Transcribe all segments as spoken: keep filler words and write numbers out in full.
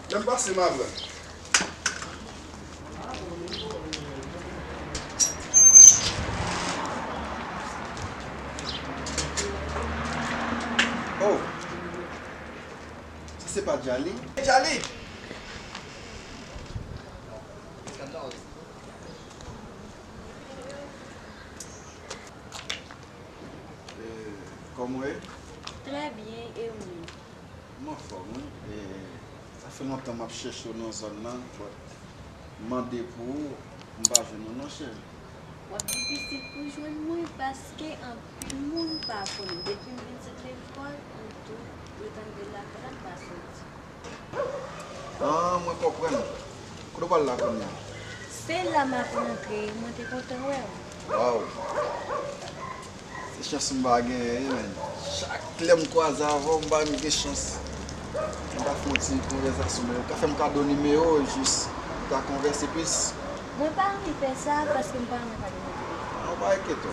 Lè m pase m a pran. Oh! Sa se pa Djali? Djali! Eh, kòman w ye? Trè byen, e ou menm? M anfòm, wi. E, sa fè lontan m ap chèche w nan zòn nan, but m mande pou ou, m pa jwenn ou non, cheri. W ap difisil pou jwenn mwen, paske anpil moun pa konnen. Depi m vin sot lekòl, m tou ret anndan lakay la, m pa soti. Ah, mwen konprann. Kote w pral la kounye a? Se la m ap rantre, mwen te kontan wè w. Waw! Se chans m pa genyen, wi, men. Chak lè m kwaze avè w, m pa menm gen chans. Nou ta fè yon ti konvèsasyon, men ou ka fè m kado nimewo w, jis nou ta konvèse plis. Mwen pa renmen fè sa, paske m pa renmen pale nan telefòn. An, pa enkyete w.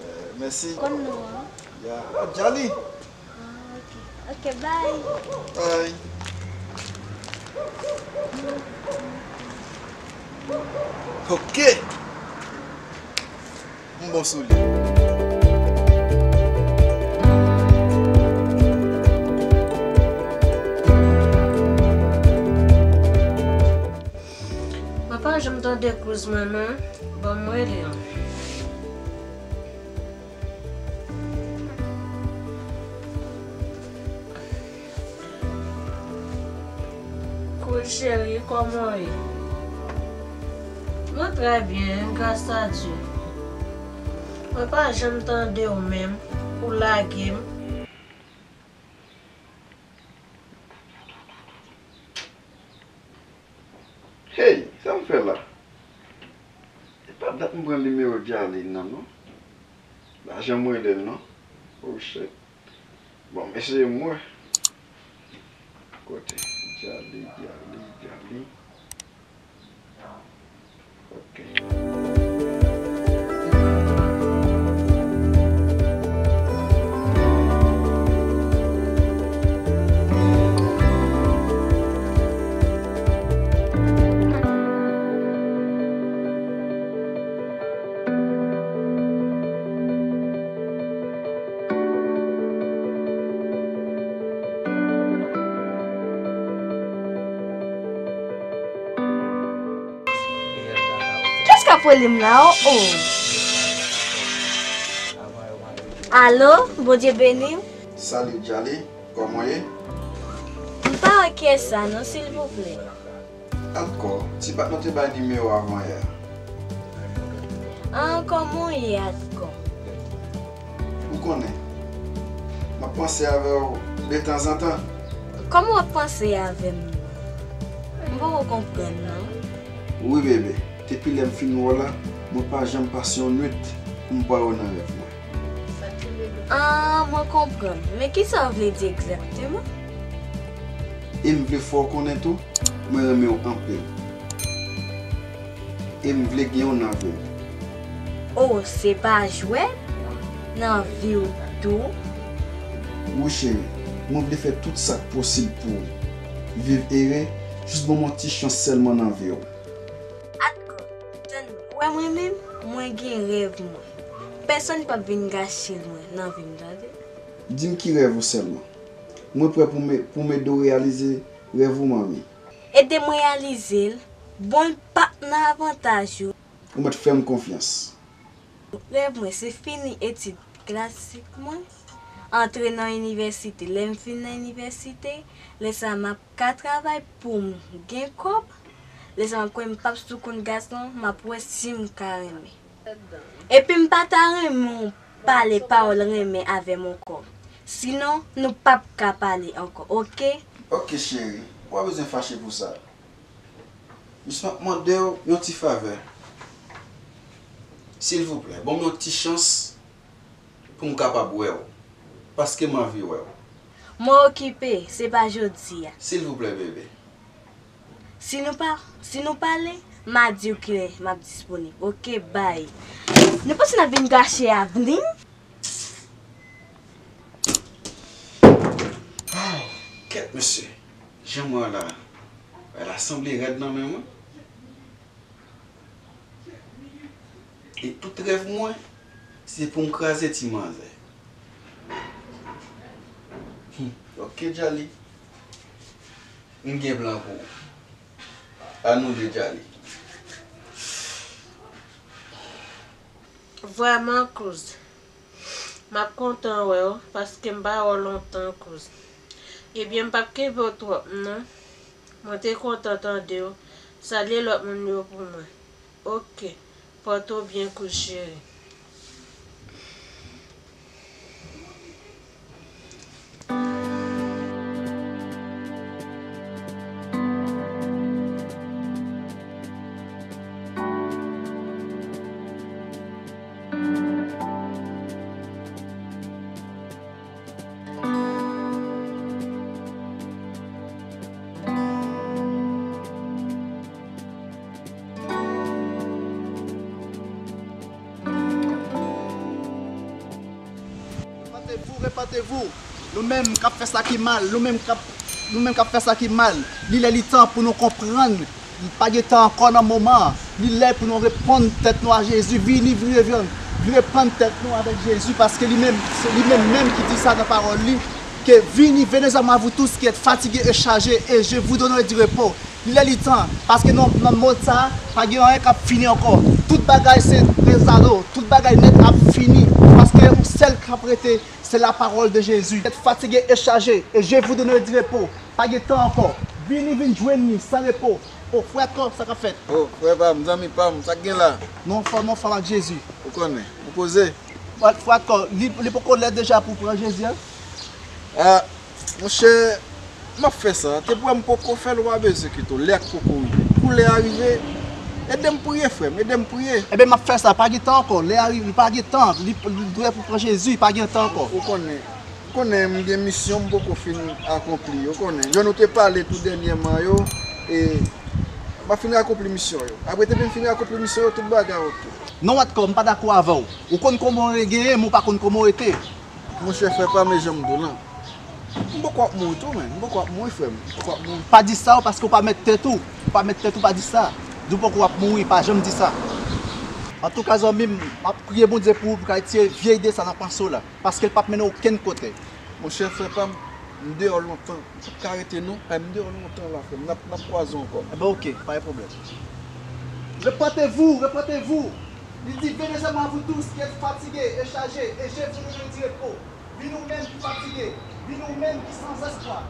Eh, mèsi. Konn non an? Ya. Ah, Djali. Ah, ok. Ok, bye. Bye. Ok. M bon sou li. Mwen pa janm tande kouz mwen non. Ban m rele l. Kouz cheri, kòman w ye? Mwen trè byen, gras a Dye. Mwen pa janm tande w menm, ou lage m. Hey, sa m fè la? E pa dat m pran nimewo Djali nan non. Pa janm rele l non. Oh shit. Bon, m eseye m wè. Kote? Djali, Djali, Djali. Ok. Kiyès k ap rele m la? Oh, oh. Alo, Bondye beni w. Salut, Djali. Kòman w ye? M pa wè kiyès sa non, silvouplè. Atkò, ti bat nou te bay nimewo avan yè a. An, kòman w ye atkò? Ou konnen, m ap panse avè w detanzantan. Kòman w ap panse avè m? M poko konprann non. Wi, bebe, depi lè m fin wè w la, mwen pa janm pase yon nwit pou m pa wè w nan rèv mwen. An, mwen konprann. Men kisa w vle di egzakteman? E m vle fè w konnen tou, mwen renmen w anpil. E m vle gen w nan vi m. Oh, se pa jwèt? Nan vi w tou? Wi, cheri, mwen vle fè tout sa k posib pou w viv ere, jis ban m yon ti chans sèlman nan vi w. Atkò, tann mwen. Ou wè mwen menm, mwen gen rèv mwen. Pèsonn p ap vin gache l mwen nan vi m, tande? Di m ki rèv ou sèlman. Mwen prè pou m, pou m ede w reyalize rèv ou, manmi. Ede m reyalize l? Bon, l p ap nan avantaj ou. Ou mèt fè m konfyans. Rèv mwen se fini etid klasik mwen, antre nan inivèsite. Lè m fin nan inivèsite, lè sa a m ap ka travay pou m gen kòb. Lè sa a m ap kwè m p ap sou kont gason, m ap wè si m ka renmen. Epi m pa ta renmen w pale pawòl renmen avè m ankò. Sinon, nou p ap ka pale ankò, oke? Oke, cheri, ou pa bezwen fache pou sa. Jis m ap mande w yon ti favè. Silvouplè, ban m yon ti chans pou m kapab wè w. Paske m anvi wè w. Mwen okipe, se pa jodi a. Silvouplè, bebe. Si nou pa, si nou pale, m a di w kilè m ap disponib. Oke, bay. Nou panse n ap vin gache avni m? Jan m wè w la, bagay la sanble rèd nan men mwen. E tout rèv mwen, se pou m kraze ti manzè. Hmm, ok, Djali. M gen plan pou ou. A nou de, Djali. Vrèman, Cruz. M ap kontan wè w, paske m pa wè w lontan, Cruz. Ebyen, m p ap kenbe w twòp, non. Mwen te kontan tande w. Salye lòt moun yo pou mwen. Ok. Pòte w byen, Cruz cheri. Repantez-vous, repantez-vous. Nou menm k ap fè sa ki mal, nou menm k ap, nou menm k ap fè sa ki mal, li lè li tan pou nou konprann. Li pa gen tan ankò nan moman an. Li lè pou nou reponn tèt nou a Jezi. Vini, vini, vini, vini repann tèt nou avèk Jezi, paske li menm, se li menm menm ki di sa nan pawòl li, ke vini, venez à moi, vous tous qui êtes fatigués et chargés, et je vous donnerai du repos. Li lè li tan, paske nan, nan mond sa a, pa gen anyen k ap fini ankò. Tout bagay se rezalo, tout bagay nèt ap fini, paske yon sèl k ap rete, se la parole de Jésus. Êtes fatigués et chargés, et je vous donnerai du repos. Pa gen tan ankò. Vini, vin jwenn li san repo. O, frè Atkò, sa k ap fèt? O, frè pa m, zanmi pa m, sa k gen la? Non, fò, non, fò ak Jezi. Ou konnen, ou poze? Frè Atkò, li, li poko lè deja pou pran Jezi, an? A, monchè, m ap fè sa. Te pou wè m poko fè l, ou pa bezwen kite w. Lè a poko rive. Kou lè a rive, ede m priye, frè m, ede m priye. Ebyen, m ap fè sa. Pa gen tan ankò. Lè a rive, pa gen tan. Li, li dwe pou pran Jezi, pa gen tan ankò. Ou konnen, ou konnen m gen misyon m poko fin akonpli, ou konnen. Jan nou te pale tou dènyèman yo, e m ap fin akonpli misyon yo. Apre depi m fin akonpli misyon yo, tout bagay oke. Non, Atkò, m pa dakò avè w. Ou konn kòman w genyen, men w pa konn kòman w rete. Monchè, frè pa m, e jan m di w lan. M poko ap mouri tou, men. M poko ap mouri, frè m. M poko ap mouri. Pa di sa, paske w pa mèt tèt ou. Ou pa mèt tèt ou, pa di sa. Di w poko ap mouri, pa janm di sa. Antouka, zanmi m, m ap priye Bondye pou ou, pou l ka retire vye ide sa nan panse w la. Paske l p ap mennen w okenn kote. Monchè, frè pa m, m deyò lontan. M p ap ka rete non, ay, m deyò lontan la, frè m. N ap, n ap kwaze ankò. Enben, oke, pa gen pwoblèm. Repentez-vous, repentez-vous. Li di, venez à moi, vous tous qui êtes fatigués et chargés, et je vous donnerai du repos. Vini ou menm ki fatige, vini ou menm ki san espwa.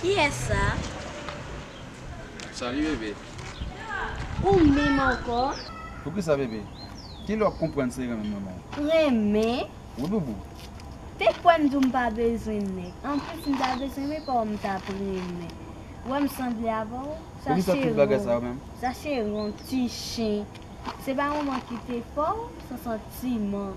Kiyès sa? Salut, bebe. Ou menm ankò? Poukisa, bebe? Kilè w ap konprann se renmen m renmen w? Renmen? Wi, boubou. Te kwè m di w m pa bezwen nèg. Anplis, m ta bezwen renmen pa w, m t ap renmen. Ou wè m sanble avè w? Poukisa tout bagay sa yo menm? Sa se yon ti chen. Se pa manman ki te fè w, se santiman.